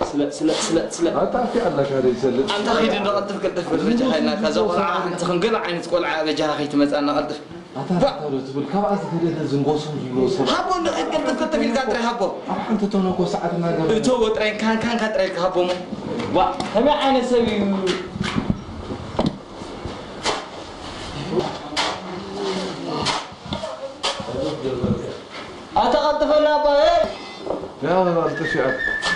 ስለ ስለ ስለ ስለ ኣታ ኣቲ ኣለካ ደይ ሰልጥ። ኣንታ ኺድ እንዶ ቀልጥፍ ቀልጥፍ በል በጃኻ ኢልና፣ ከዛ ቆልዓ ሓንቲ ኽንገል ዓይነት ቆልዓ በጃኻ ኸይትመጽኣና ቀልጥፍ። ኣታ ባ- ኣታ ዶ ትብል፣ ካብኣ ዝኸደደ ዝንጎሶም ዝብሎ ሰብ። ሃቦ እንዶ ኺድ ቀልጥፍ ቀልጥፍ ኢልካ ጥራይ ሃቦ። ኣብ ሓንቲ ቶኖ እኮ ሰዓት እናገበረ። እቶ ወጥራይ ካን ካን ካጥራይ ኢልካ ሃቦ እሞ። ዋ፣ ከመይ ዓይነት ሰብ እዩ? ኣታ ቀልጥፈና ኣባ፣ ኤይ! ያ ቀልጥፍ፣ ያ።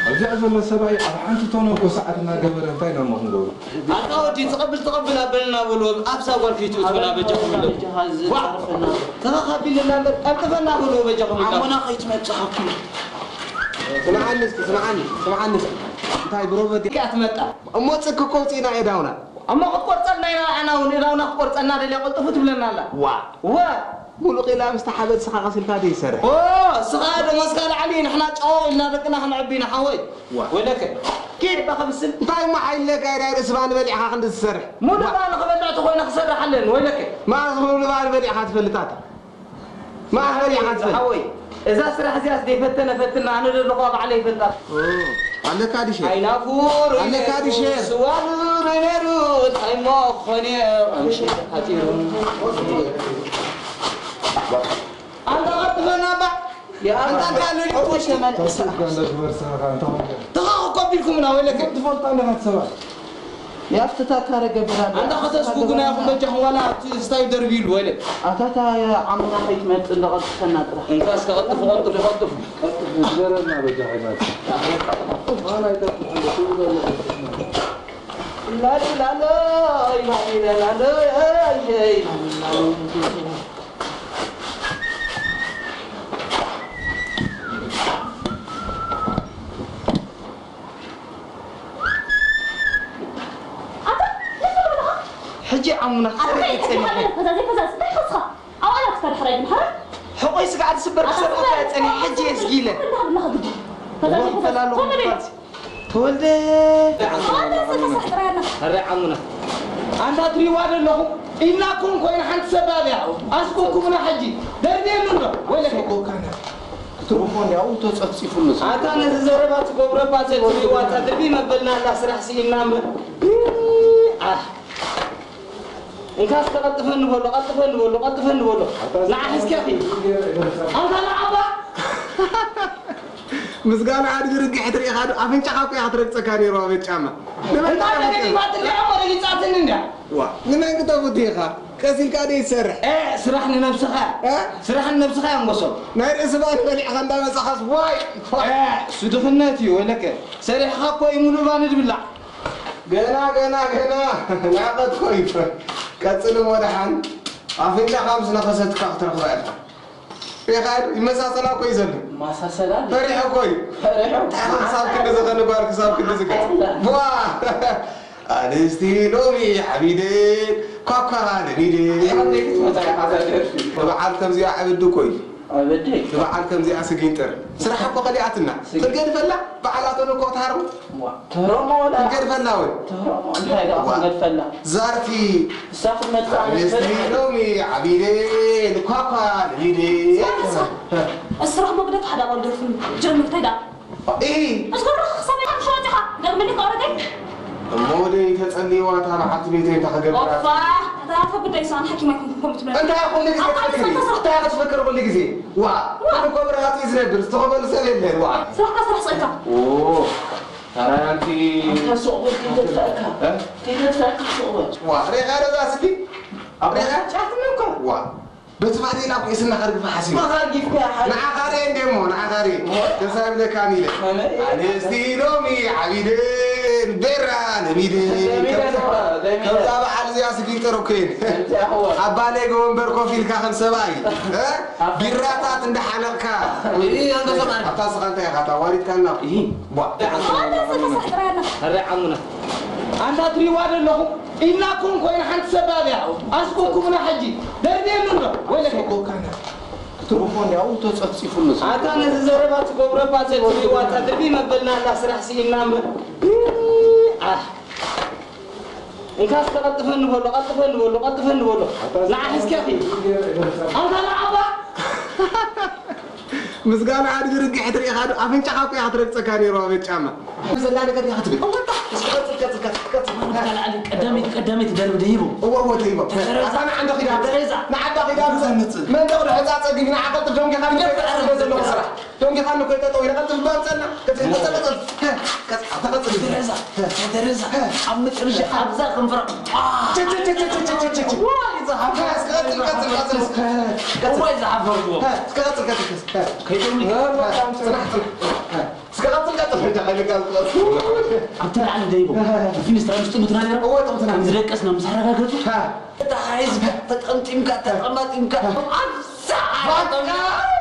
ኣብዚኣ ዘሎ ሰብኣይ ኣብ ሓንቲ ቶኖ እኮ ሰዓት እናገበረ እንታይ ኢና እሞ ክንገብሮ? ኣታ ወዲ ትቐብል ትቐብል ኣበልና በልዎ፣ ኣብዛ ጓል ከይትእትውና በጃኹም ኢሎም። ዋ! ተኻኻቢልና እምበር ቀልጥፈና በልዎ በጃኹም ኢሎም። ኣሞና ከይትመጽእ ሃብቱ። ስምዓኒ እስኪ፣ ስምዓኒ፣ ስምዓኒ እስኪ። እንታይ ብሮበቲ? እያ ትመጣ። እሞ ጽክ እኮ ውጺእና እየ ዳውና። እሞ ክትቆርጸልና ኢና ንዓና እውን፣ እዳውና ክትቆርጸና ደልያ ቀልጥፉ ትብለና ኣላ። ዋ። ወ። ሙሉቕ ኢላ ምስቲ ሓበድ ስኻ ቀሲልካ ደይ ይሰርሕ። ኦ፣ ስኻ ደሞዝካ ላዕሊ፣ ንሕና ጨው ኢልና ደቅና ክነዕቢ ኢና ሓወይ። ዋ። ወለከ። ኪድ ባኸ ብስል። እንታይ እሞ ሓይለካ ኢዳ ርእሲ ባኒ በሊዕኻ ክንዲ ትሰርሕ? ሙሉ ዋ። ባኒ ክበልዕ ተኾይነ ክሰርሕ ኣለን፣ ወለከ። ማስ ሙሉ ባኒ በሊዕኻ ትፈልጣታ? ማእኸል ኢኻ ትፈልጥ። ሓወይ፣ እዛ ስራሕ እዚኣስ ዘይፈተነ ፈትና፣ ኣነ ዘለኹዋ ባዕለይ ይፈልጣ። ኦ፣ ኣለካ ድሽ? ኣይናፉር ኣለካ ድሽ? ስዋ ኑር ነሩ፣ እንታይ እሞ ክኾን እየ፣ ቀምሽ ሓፂሩ። ኣንታ ቀጥፈና ባ። ያ ኣንታ ኣንታ ኣለ ተስፋ እኮ ኣቢልኩምና ወይለከ። ትፈልጣ ኣለኻ ሰባት። ያፍትታ ካረ ገብራለሁ። ኣንታ ከተስጉጉና ኢኹም በጃኹም ዋላ ኣብቲ ስታይ ደርቢሉ ወይለ። ኣታታ ዓምና ከይትመጽእ እንዶ ቀልጥፈና ጥራሕ። እንኳስ ከቐልጥፉ፣ ቀልጥፉ፣ ቀልጥፉ። ቀልጥፉ፣ ግበረልና በጃኻ ይማት። ዋላ ኣይጠቅም፣ ትብሎ ኣለኻ። ላሉ ላሉ፣ ይማት ይለ ላሉ፣ ኣይ፣ ኣይ፣ ላሉ። ኣታ፣ ልክዕ ኣለኻ። ሕጂ ዓሙና ኣታ፣ ክሰርሕ እንታይ ጸኒሐ። ትፈልጥ? ፈዛዝ፣ ፈዛዝ፣ እንታይ ከስኻ? ኣብ ኣላትካ ድሕራይ ግን፣ ሓራ? ሕቆይ ስጋዕ ዝስበር ኣታ፣ ክሰርሕ ስጋዕ እያ ጸኒሐ። ሕጂ እየ ስጊለ። እንዳብላኻ ግዲ። ፈዛዝ፣ ወ-፣ ፈዛዝ። ፈላሉ ኮነ በይ። ክፋት። ተወልደ። ኣታ፣ ዝፈሳሕ ጥራይ ኣላ። ኣረ ዓሙና። ኣንታ ትሪዋ ዘለኹም፣ ኢልና ኮን ኮይና ሓንቲ ሰባብ እያ። ኣስኮኩምና ሕጂ። ደርብየሉ እንዶ። ወይለከ። ኣስኮኮካና። ክትርፎ እንዲያው ተጸፍጺፉሉ። ኣታ ነዚ ዘረባ ትገብሮ እባ ዘይትሪእዋ፣ እታ ድርቢ መበልና ኣላ ስራሕ ስኢንና እምበር። ኣህ። እንካስ ቀልጥፈኒ በሎ፣ ቀልጥፈኒ በሎ፣ ቀልጥፈኒ በሎ። ንዓ ሕዝኪ ኣኺ። ኣንታ ንዓባ። ምስጋና ኣድጊ ርግሐት ርኢኻ ዶ? ኣፍንጫኻ እኮ እያ ክትረግጸካ ነይሩ፣ ኣበ ጫማ። ንመን እንታ ክጠፉት ኢኻ? ተገዲፋትኒ እሞ ረጊጻትኒ እንድያ። ዋ፣ ንመን ክጠፉት ኢኻ? ቀስ ኢልካ ዶ ይሰርሕ? እ፣ ስራሕ ንነብስኻ። እ? ስራሕ ንነብስኻ እያ እምበሶ። ናይ ርእሲ ባኒ በሊዕኻ እንዳመጻኻስ፣ ዋይ፣ ዋይ። እ፣ እሱ ድኽነት እዩ፣ ወይለከ። ሰሪሕኻ እኮ እዩ ሙሉእ ባኒ ድብላዕ። ገና፣ ገና፣ ገና። ናቐት እኮ እዩ። ቀጽል እሞ ደሓን። ኣፍንጫኻ ምስ ነኸሰትካ ክትረኽባ ኢኻ። ሪኻዶ? ይመሳሰላ እኮ እዩ ዘሎ። ይመሳሰላ? ፈሪሑ እኮ እዩ። ፈሪሑ? እንታይ ክሳብ ክንዲ ዝኸኒ ጓል ክሳብ ክንዲ ዝገጽ። ኣላ። ዋ! ኣንስቲ ሎሚ ዓቢደን ኳኳ ለሚደን። ይኸንደይ ክትመጣ ኢኻ እዛ ደርፊ? ንበዓል ከምዚኣ ዕብዲ እኮ እዩ። ዕብዲ? ንበዓል ከምዚኣ ስጊንጥር። ስራሕ እኮ ከሊኣትና። ስጊ- ክንገድፈላ? በዓላተን እኮ ትሃርም። ዋ፣ ተረሞ ወላ። ክንገድፈላ ወይ? ተረሞ እንታይ ደኣ ዋ። ክንገድፈላ? ዛርቲ። እሳ ክትመጽእ ኣነ ኣንስቲ ዝፈልጥ። ሎሚ ዓቢደን ኳኳ ለሚደን። ስራሕ መግደፍ ሓደ ኣባል ደርፍን ጀምር፣ እንታይ ደኣ? ኢ። እስከ ብሩኽ ክሳብ ሓሙሽተ ወጺኻ፣ ደርብኒ ከቕረገኝ? እሞ ወደይ ተጸልይዋ፣ እታ በዓልቲ ቤተይ እንታይ ክገብራ? ኦፋ፣ እታ ኣፈ ጉዳይ እሷ ንሓኪም ኣይኮንኩን ከምኡ ትብለኒ። እንታይ ኩሉ ግዜ ኣታ ትፍክሪ? ንስኻ ስራሕ እንታይ ክትፍክር ኩሉ ግዜ? ዋ፣ ዋ። ኩሉ እኮ ብርሃት እዩ ዝነብር፣ ዝተኸበሉ ሰብ የለን፣ ዋ። ስራሕካ ስራሕ ስእልካ። ኦ፣ ታራ ኣንቲ ኣንታ ሱቕ በል፣ ከይተጥፍኣካ። እ? ከይተጥፍኣካ ሱቕ በል። ዋ፣ ሬኻ ዶ እዛ ስዲ? ኣብ ሬኻ? ጫት እኮ። ዋ። በቲ ባዴላ እኮ የስና ከርግፋ ሓሲቡ። ከርጊፍካ ሓ- ንዓኻ ርኤ እንዴ እሞ፣ ንዓኻ ርኤ። ሞ? ደስ ኣይብለካን ኢለ። ከመይ? ኣንስቲ ሎሚ ዓቢደን ቤራ ለሚደን። ለሚደን ከምዛ፣ እኮ፣ ለሚደን። ከምዛ በዓል እዚኣ ስጊንጥር እኮ እየን። ከምዚኣ እኮ። ኣብ ባሌ ወንበር ኮፍ ኢልካ ከም ሰብኣይ፣ እ? ኣፍ- ቢራታት እንዳሓነቕካ። እይ፣ ኣንተ ሰብኣይ። ኣታ ስኻ እንታይ ኢኻ? ኣታ ዋሪድካና። እይ። ቧ። ኣታ ስኻ ጥራይ ኣላ። ኣረ ዓሙና። ኣንታ ትሪእዋ ዘለኹም? ኢልና ኮን ኮይና ሓንቲ ሰባብ እያ። ኣስኮኩምና ሕጂ። ደርብየሉ እንዶ። ወይለከ። ኣስኮኮካና። ክትርፎ እንዲያው ተጸፍጺፉሉ። ኣታ ነዚ ዘረባ ትገብሮ እባ ዘይትሪእዋ፣ እታ ድርቢ መበልና ኣላ ስራሕ ስኢንና እምበር። ኣህ። እንካስ ቀልጥፈኒ በሎ፣ ቀልጥፈኒ በሎ፣ ቀልጥፈኒ በሎ። ንዓ ሕዝኪ ኣኺ። ምስጋና ኣድጊ ርግሐት ርኢኻ ዶ? ኣፍንጫኻ እኮ እያ ክትረግጸካ ነይሩ፣ ኣበ ጫማ። ዘላ ነገር እያ ክትብል። እወ፣ እታ፣ እስኪ ቀጽል፣ ቀጽል፣ ቀጽል፣ ቀጽል። እታ ላዕሊ ቀዳመይቲ፣ ቀዳመይቲ ደርቢ ደይቡ። እወ፣ እወ፣ ደይቡ። ተተረዛ። ኣታ ንዓንዶ ኺዳ። ተተረዛ። ንዓዳ ኺዳ። ተተረዛ። መንደቕ ዶ ሕጻ ጸጊብ፣ ንዓ ቀጥል፣ ደንጊኻ ንደንጊኻ ንደንጊኻ ስራሕ። ደንጊኻ ንኮይ ጠጠው ኢለ ቀጥል፣ ባንጸልና። ቀጽል፣ ቀጽል፣ ቀጽል። ቀጽል፣ ተቐጽል። ተተረዛ። ተተረዛ። ኣብ መጨረሻ ኣብዛ ከንፈራ። ቸ፣ ቸ፣ ቸ። ዋይ፣ ዝሓፈርኩ። ቀጽል፣ ቀጽል፣ ቀጽል። ዋይ፣ ዝሓፈርኩ። ቀጽል፣ ቀጽል፣ ቀጽል። ከይዶም እ፣ በጣም ጽናሕ፣ ጽናሕ። እስከ ቀጽል፣ ቀጽል፣ እንደ ኃይለ ቃል ቀጽል። ኣብቲ ላዕሊ ደይቦ፣ እ። ብፊንስትራ ምስ ጥምትና ነይሮም። እወ፣ ጥምትና። ከም ዝደቀስና ምስ ኣረጋገጹ፣ እ። እታ ህዝቢ ተጠምጢምካ፣ ተጠማጢምካ፣ ኣብዛ በቃ። ዓለም